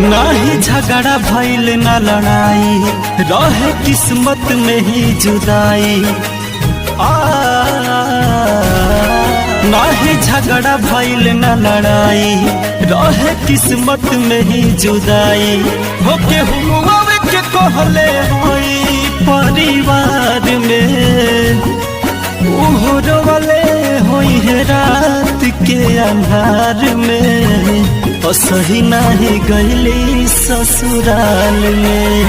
नाही झगड़ा भइल न लड़ाई, रहे किस्मत में ही जुदाई। आ नाही झगड़ा भइल न लड़ाई, रहे किस्मत में ही जुदाई। होके हुआ के कहले होई परिवार में, उहो रोवले होई है रात के अंधार में। असही नाही गईली ससुराल में,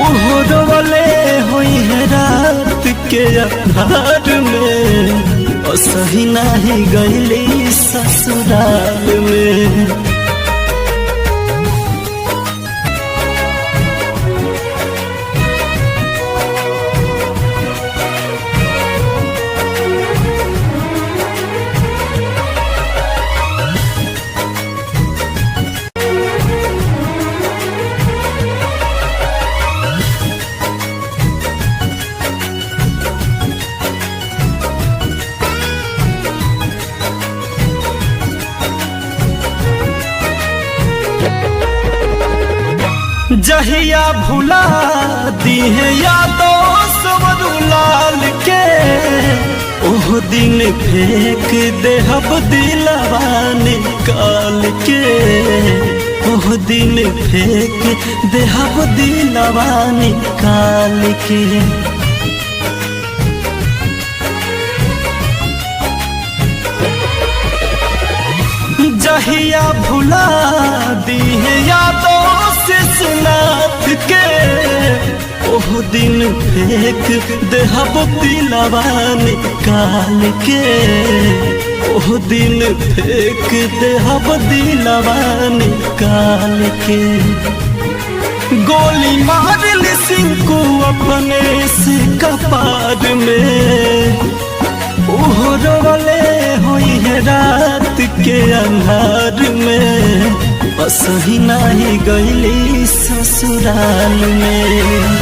उहो रोवले होई है रात के अंधार में। असही नाही गईली ससुराल में। जहिया भुला दिहे यादो सवरू लाल के, ओह दिन फेंक देहब दिलवा निकाल के। ओह दिन फेंक देहब दिलवा निकाल के। जहिया भुला दिहे यादो शेषनाथ के, ओह दिन फेंक देहब दिलवा निकाल के। ओह दिन फेंक देहब दिलवा निकाल के। गोली मार ली सिंह अपने से कपार में, ओहो रोवले होई है रात के अंधार में। असही नाही गईली ससुराल में।